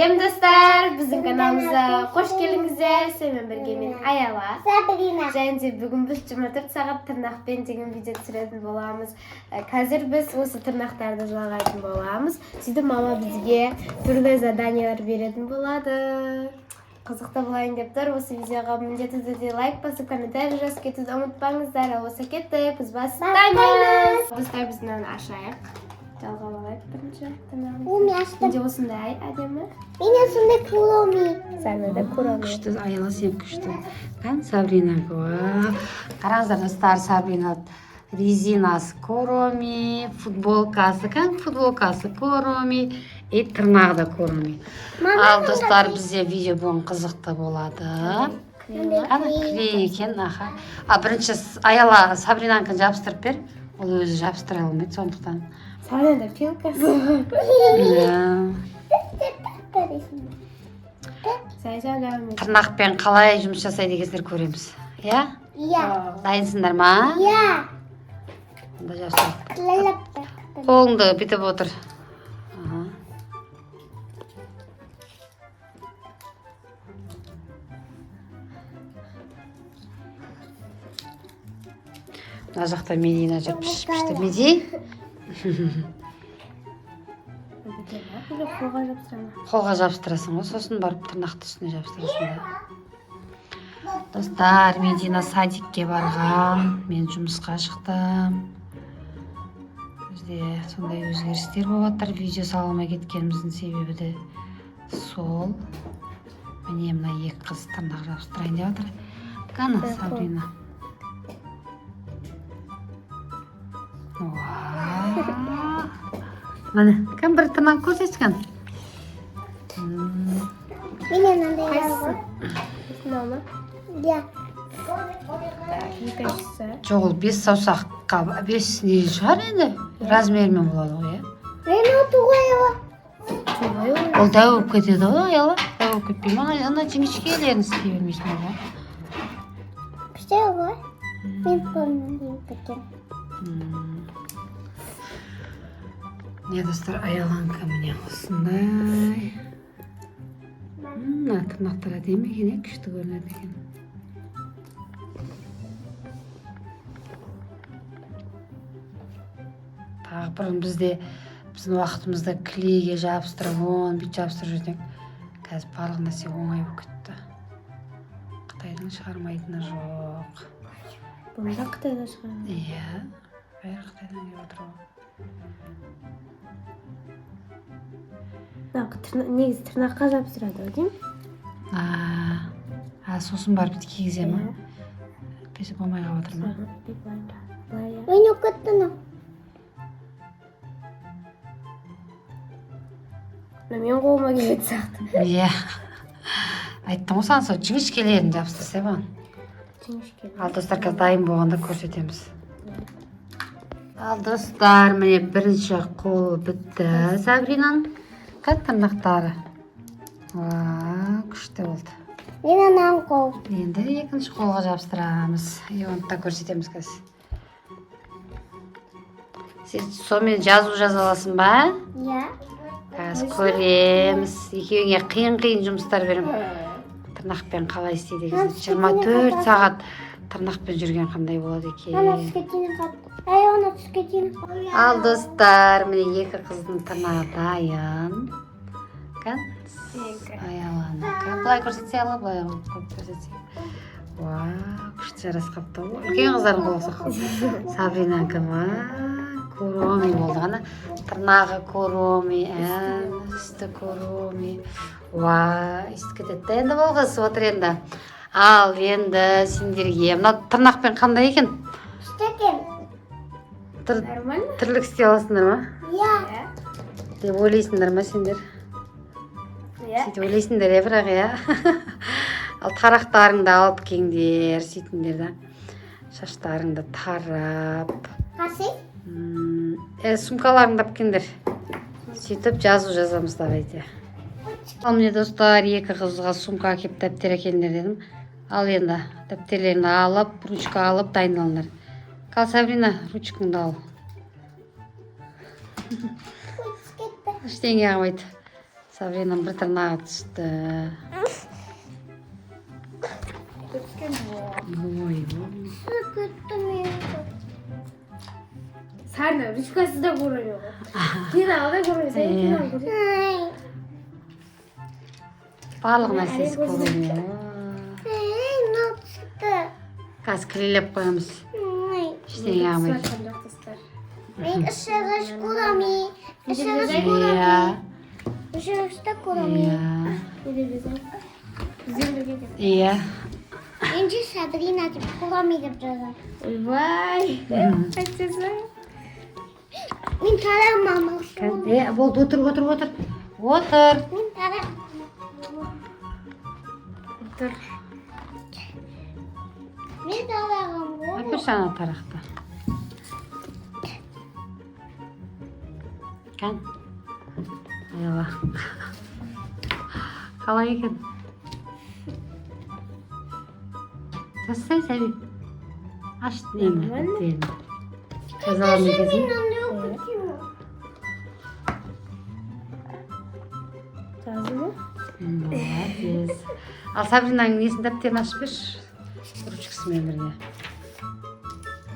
Сәлем, достар! Біздің каналымызға қош келдіңіздер. Сенімен бірге мен, Аяла. Сабрина. Және де бүгін біз 24 сағат тырнақпен деген видео түсіретін боламыз. Қазір біз осы тырнақтарды жалғайтын боламыз. Сөйтіп мама бізге түрлі заданиялар беретін болады. Қызықты болайын деп тұр. Осы видеоға міндетті түрде лайк басып, комментарий жазып кетуді ұмытпаңыздар. Ал осы кеттік, біз бастаймыз. Достар, біз мынаны ашайық. Жалғап алайық бірінші тырнағымызды. Уми аштым. Менде осындай әдемі. Менен сондай Куроми. Сәнді Куроми. Күшті, Аяла, сен күшті. Кән, Сабрина, уа. Қараңыздар, достар, Сабрина резинасы Куроми, футболкасы, кән, футболкасы Куроми и тырнағы да Куроми. Ал, достар, бізде видео бүгін қызықты болады. Ана клей екен, аха. А бірінші Аяла, Сабринанікін жабыстырып бер. Ол өзі жабыстыра алмайды, сондықтан. Сәнді пилкасы. Иә. Сәй. Тырнақпен қалай жұмыс жасайды екенсіздер, көреміз, иә? Иә. Дайынсыңдар ма? Иә. Онда жабыстырайық. Лалап. Қолыңды бүйтіп отыр. Аха. Мына жақта Медина жүр, піш пішті. Меди. Или қолға жабыстыра ма? Қолға жабыстырасың ғой, сосын барып тырнақты үстіне жабыстырасың да. Достар, Медина садикке барған, мен жұмысқа шықтым. Бізде сондай өзгерістер болып жатыр. Видео сала алмай кеткеніміздің себебі де сол. Міне, мына екі қыз тырнақ жабыстырайын деп жатыр. Қане, Сабрина? Уа! Міне, кім бір тырнақ көрсетші, кәне. Менен мынандай бар Қайсысы? ғой. Мынау ма? Иә. Так, екіншісі. Жоқ, ол бес саусаққа бес не шығар енді, размерімен болады ғой, иә. Мен отуға. Солай ол. Ол дәу болып кетеді ғой, Аяла, дәу болып кетпей ма? Ана жіңішкелерін істей бермейсің ба ғой? Күшті ғой. Мен қолымнан екен. Не, достар, Аяланікі міне осындай. Мына тырнақтар әдемі екен, иә, күшті көрінеді екен. Тағы бұрын бізде, біздің уақытымызда клейге жабыстырып, оны бүйтіп жабыстырып жүрдік. Қазір барлық нәрсе оңай болып кетті, қытайдың шығармайтыны жоқ. Бұны да қытайда шығарған. Иә, бәрі қытайдан келіп отыр ғой. Мына негізі тырнаққа жабыстырады ғой деймін. А, сосын барып бүйтіп кигізе ма? Әйтпесе болмай қалып жатыр ма? Былай, былай, иә. Мен оқыттым. Мына менің қолыма келетін сияқты. Иә, айттым ғой саған, сол жіңішкелерін жабыстырса маған. Жіңішке. Ал, достар, қазір дайын болғанда көрсетеміз. Ал, достар, міне, бірінші қолы бітті Сабринаның. Қане, тырнақтары? Уа, күшті болды. Мен ананың қол. Енді екінші қолға жабыстырамыз и оны да көрсетеміз қазір. Сен сонымен жазу жаза аласың ба? Иә. Қазір көреміз. Екеуіңе қиын қиын жұмыстар беремін. Тырнақпен қалай істейді екенсің? 24 сағат тырнақпен жүрген қандай болады Ана екен? түске дейін қатты. Ай, ана түске дейін. Ал, достар, міне, екі қыздың тырнағы дайын. Кән. Екі. Аяланікі былай көрсетсе, ала былай көрсетсе. Уа, күшті жарасып қалыпты ғой. Үлкен қыздардың қолы ұқсап қалды. Сабринанікі ма, Куроми болды ғана. Тырнағы Куроми, үсті Куроми. Уа, өйстіп кетеді да енді бұл қыз отыр енді. Ал енді сендерге мына тырнақпен қандай екен? Күшті екен. Нормально? Тірлік істей аласыңдар ма Иә. Иә. деп ойлайсыңдар ма сендер? Иә. Сөйтіп ойлайсыңдар, иә, бірақ, иә. Ал тарақтарыңды алып келіңдер, сөйтіңдер да, шаштарыңды тарап. Қасы? Сумкаларыңды алып келіңдер, сөйтіп жазу жазамыз. Давайте. Ал міне, достар, екі қызға сумка әкеліп, дәптер әкеліңдер дедім. Ал енді дәптерлеріңді алып, ручка алып дайындалыңдар. Қал, Сабрина, ручкаңды ал. Кетті. Ештеңе қылмайды. Сабринаның бір тырнағы түсті. Түскен жоқ. Ой. Түсіп кетті менікі. Сарна, ручкасы да көрінеді ғой. Пеналы да көрінеді. Сен Иә. пенал көрсет. Ай. Барлық нәрсесі көрінеді. Ай, мынау түсті. Қазір клейлеп қоямыз. Ай. Ештеңе қылмайды. Түсіп жатқан жоқ, достар. Мен ышығыш Куроми. Ышығыш Иә. Куроми. Ышығышты Куроми. Иә. Не деп жазамын? Бізбен бірге деп. Иә. Мен же Сабрина деп Куроми деп жазамын. Ойбай. Қайтесің? Мен тарам, мама. Е, болды, отыр, отыр, отыр. Отыр. Мен тарам. Отыр. Мен тарағым ғой. Әперші ана тарақты. Кән. Аяла. Қалай екен? Жазсай, Сәби. Аш нені, Нормально. дәптерін. Жаза аламын екенсің. Мен андай оқып кетемін. Жазды ма? Молодец. Ал Сабринаның несін, дәптерін ашып берші. Ручкасымен бірге.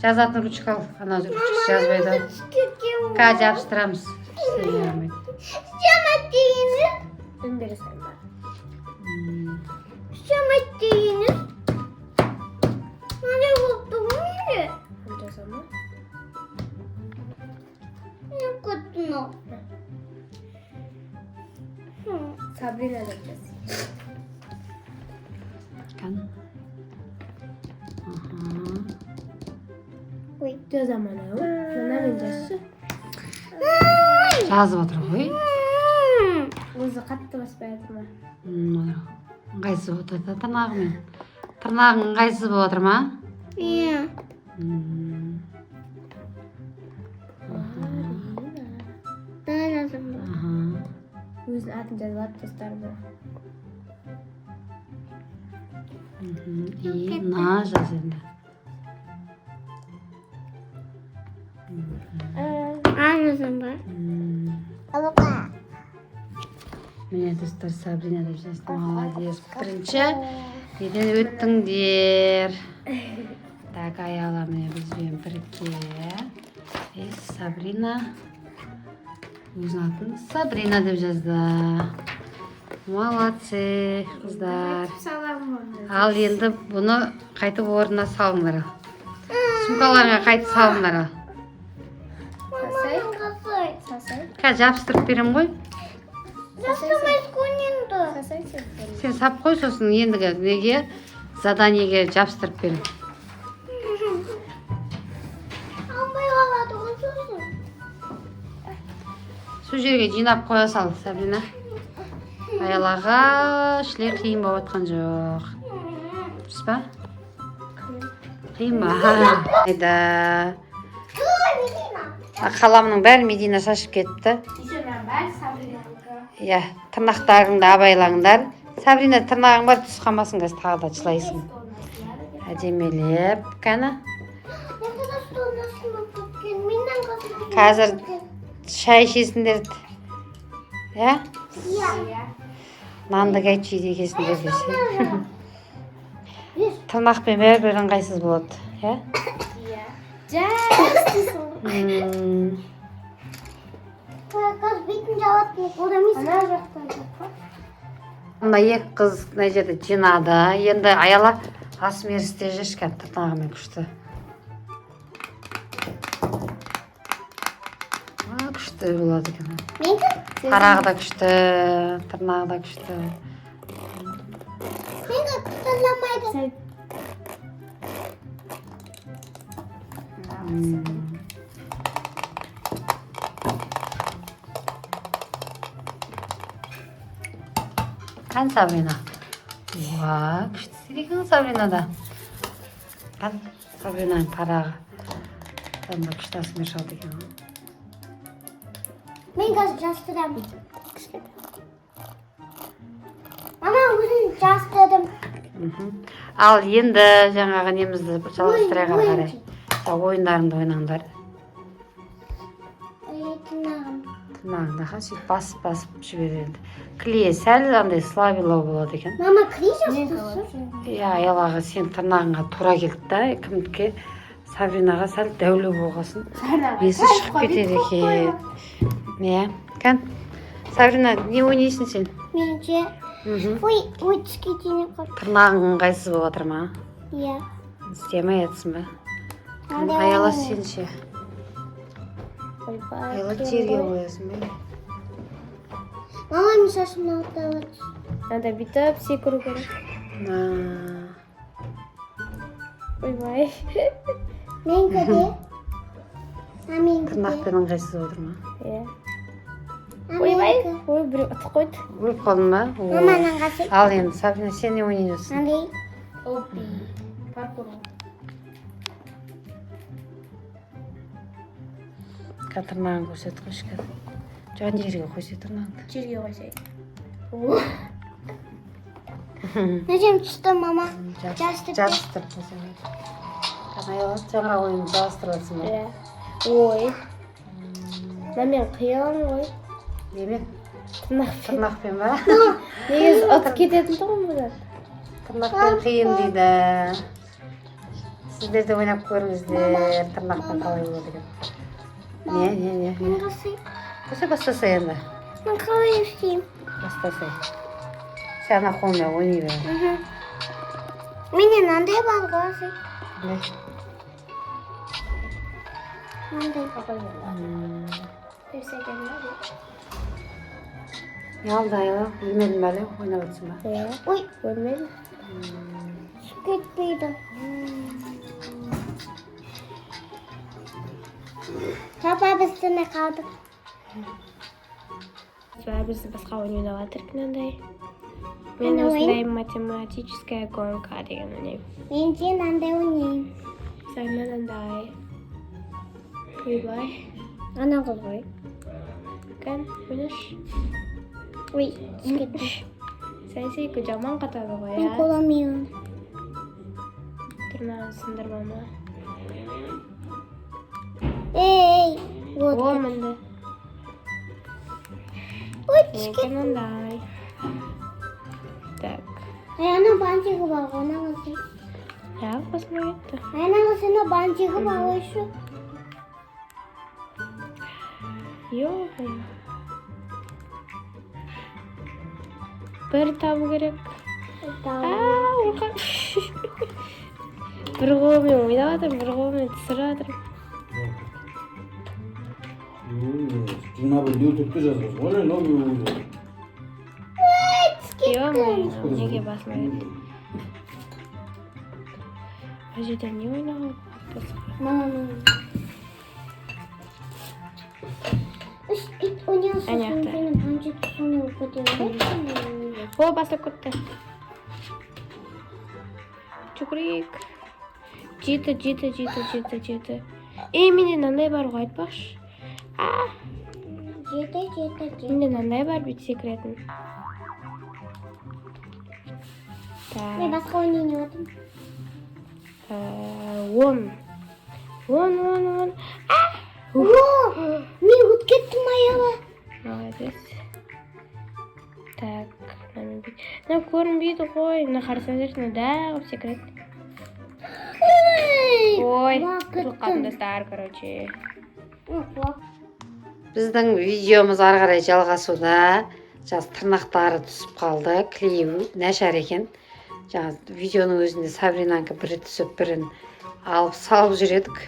Жазатын ручка ал. Ана ручкасы жазбайды. Түсіп кеткен. Қазір жабыстырамыз. Ештеңе қылмайды. Істемейді дегеніңіз. Үн бере салайын ба? Істемейді дегеніңіз. Мынандай болып тұр ғой менде. Жаза ма? Не кетті мынау? Сабрина деп жаз. Кән. Аха. Ой. Жазамын анау. Мына мен жазшы. Жазып отыр ғой. Өзі қатты баспай жатыр ма? Ыңғайсыз болып отыр да тырнағымен. Тырнағың ыңғайсыз болып отыр ма? Иә. Марина. Да, жазамын. Аха. Өзінің атын жазып алады, достар, бұл. И на жаз енді. А, жазамын ба? Алапа. Міне, достар, Сабрина деп жазды. Молодец. Бірінші неден өттіңдер. Так, Аяла міне бізбен бірге. И Сабрина өзінің атын Сабрина деп жазды. Молодцы, қыздар. Саламын оны. Ал енді бұны қайтып орнына салыңдар. Сумкаларыңа қайтып салыңдар. Сасай. Қасай. Сасай. Қазір жабыстырып беремін ғой. Жасамай көненді. Сасай сен. Сен сап қой, сосын ендігі неге, заданиеге жабыстырып беремін. Алмай қалады ғой сосын. Сол жерге жинап қоя сал, Сабрина. Аялаға шле қиын болып жатқан жоқ. Дұрыс па? Қиын ба? Айда. Қаламның бәрін Медина шашып кетті. Еще мынаның бәрі Сабринанікі. Иә, тырнақтарыңды абайлаңдар. Сабрина, тырнағың бар, түсіп қалмасын, қазір тағы да жылайсың. Әдемелеп, кәні. Қазір шай ішесіңдер. Иә? Иә. Нанды қайтып жейді екенсіңдер десе. Тырнақпен бәрібір ыңғайсыз болады, иә? Иә. Жай істейсің ғой. Қазір бетін жабатын одан Ана жақтан жоқ па? Мына екі қыз мына жерде жинады. Енді Аяла асмер істеп жүрші кәдімгі тырнағымен күшті. А, күшті болады екен. Менікі? Тарағы да күшті, тырнағы да күшті. Менікі тырнамайды. Сәл. Қане, Сабрина. Уа, күшті істейді екен Сабрина да. Қане, Сабринаның тарағы. Одан да күшті асмер шығады екен ғой. Мен қазір жастырамын. Мама, өзім жастырдым. Ал енді жаңағы немізді жалғастырайық ары Ойын, қарай. Так, ойындарыңды ойнаңдар. Ой, тырнағым. Тырнағың Тырнағыңды ха, сөйтіп басып басып жібереді. Клей сәл андай слабыйлау болады екен. Мама, клей жапты. Иә, Аялаға, сен тырнағыңа тура келді да. Кімдіке? Сабринаға сәл дәулеу болғасын, несі шығып кетеді екен. Иә, кән, Сабрина, не ойнайсың сен? Менше. Ой, ой, түске тиіп қалды. Тырнағың ыңғайсыз болып жатыр ма? Иә. Істемей жатсың ба? Мынандай Аяла, ойнаймын. сен ше? Ойбай, Аяла, қиын жерге ғой. қоясың ба? Мама, мен шашымды алып жатыр. Надо бүйтіп секіру керек. А, Ойбай. Менікі де. А менікі де. Тырнақпен ыңғайсыз болып отыр ма? Иә. А Ойбай. менікі. Ой, біреу ұтып қойды. Өліп қалдың ба? О. Мама, мынаны қасай. Ал енді, Сабрина, сен не ойнай жатырсың? Мынандай. Опи. Паркур. Қазір тырнағын көрсет қойшы қазір. Жоқ, ана жерге қойсай тырнағыңды. Жерге қойсай. Мына жерім түсті, мама. Жабыстырып. Жабыстырып қойсаң. Қазір, Аяла, жаңа ойынды жалғастырып жатырсың ба? Иә. Ой. Мына мен қиын ғой. Немен? Тырнақпен. Тырнақпен ба? Негізі ұтып кететін тұғын бұдан. Тырнақпен қиын дейді. Сіздер де ойнап көріңіздер, тырнақпен қалай болады екен. Не, не, не? Мен қасай. Қойса, бастаса енді. Мен қалай істеймін? Бастаса. Сен ана қолыңмен ойнай бер. Мхм. Менде мынандай бар ғой, асай. Не? Мынандай. Не алды, Аяла? Өлмедің бе әлі? Ойнап жатырсың ба? Иә. Ой, Өлмедім. түсіп кетпейді. Папа, біз істемей қалдық. Біз басқа ойын ойнап жатырмық мынандай. Мен Қандай ойын? осындай «Математическая гонка» деген ойнаймын. Мен де мынандай ойнаймын. Сабрина мынандай. Ойбай. Ана қыз ғой. Кән, ойнашы. Ой, түсіп кетті. Сәйсейкі жаман қатады ғой, Мен иә. көремеймін. Тырнағын сындырма ма? Ей, вот. О, мінде. Ой, түсіп Менікі мынандай. Так. Ай, ана бантигі бар ғой, ана қыздың. Иә, басыма кетті. Ай, ана қыздың бантигі бар ғой еще. Ё-моё. Бір табу керек. А, өліп. Бір қолыммен ойнап жатырмын, бір қолыммен түсіріп жатырмын. 21 ютубта жазасың ғой, новый ойын. Ё-моё, неге басыма кетті? Мына жерде не ойнауға болады басқа? Мама, мама. Үш ит ойнайсың, Ана жақта. мен бантик сонымен кетемін. О, бастап кетті. Жүгірейік. Жеті, жеті, жеті, жеті, жеті. Ей, менде мынандай бар ғой, айтпақшы. А, Жеті, жеті, жеті. менде мынандай бар, бүйтіп секіретін. Мен Так, басқа ойнайын деп жатырмын. 10. 10, 10, 10. О, мен өтіп кеттім, Аяла. Молодец. Так, мынамен мынау көрінбейді ғой. Мына қарасаңыздаршы, мына дәу секіреді. Ой, құлап ұтылып қалдым, кеттім. достар, короче. Ой, құлап. Біздің видеомыз ары қарай жалғасуда. Жаңа тырнақтары түсіп қалды, клей нашар екен. Жаңа видеоның өзінде Сабринанікі бірі түсіп, бірін алып салып жүр едік.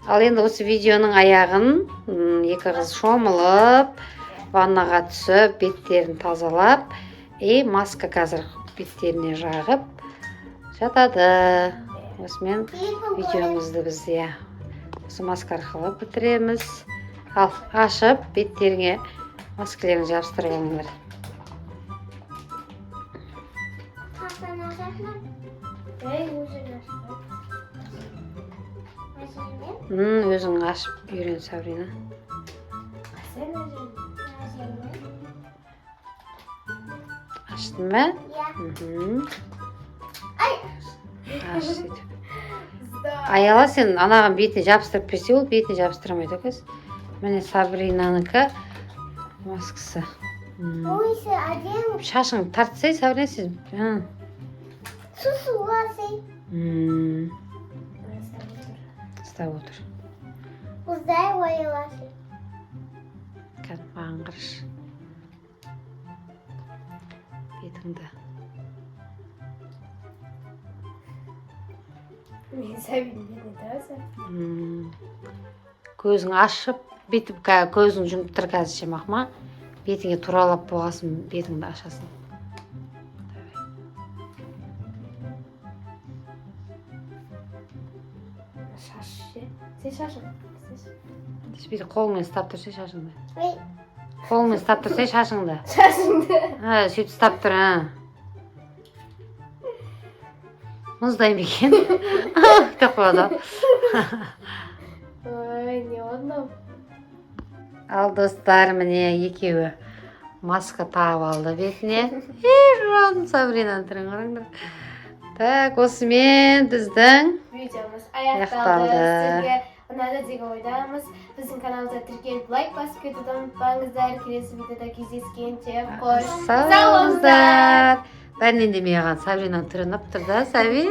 Ал енді осы видеоның аяғын екі қыз шомылып, ваннаға түсіп, беттерін тазалап и маска қазір беттеріне жағып жатады. Осымен видеомызды біз, иә, осы маска арқылы бітіреміз. Ал ашып, беттеріңе маскалеріңді жабыстырып алыңдар. Қасан ашасың? Ей, өзің ашып. Ашайын. Өзің ашып үйрен, Сабрина. Сен өзің. Ашайын. Аштың ба? Иә. Ай, аш сөйтіп. Аяла, сен анаған бетіне жабыстырып берсе, ол бетіне жабыстыра алмайды екенсің. Міне, Сабринанікі. Маскасы. Ойсы әдемі. Шашыңды тартсай, Сабрина, сен. Су алсай. Ұстап отыр. Ұзай ойласы. Кәдімгі, маған қарашы, бетіңді. Мен Сабинаның бетіне таза. Көзің ашып, бүйтіп көзің жұмып тұр қазір ше, мақма. Бетіңе туралап болғасын, бетіңді ашасың. Давай. Шаш ше. Сен шашың. Бүйтіп қолыңмен ұстап тұрсай шашыңды. Ой. Қолыңмен ұстап тұрсай шашыңды. Шашыңды. Ha, сөйтіп ұстап тұр, а. Мұздай ма екен деп қояды. Ой, не болды мынау? Ал, достар, міне, екеуі маска тағып алды бетіне. Е, жан, Сабринаның түрін қараңдар. Так, осымен біздің Видеомыз аяқталды. Аяқталды. Сіздерге ұнады деген ойдамыз. Біздің каналымызға тіркеліп, лайк басып кетуді ұмытпаңыздар. Келесі видеода кездескенше, қош сау болыңыздар. Бәрінен де маған Сабринаның түрі ұнап тұр да, Саби.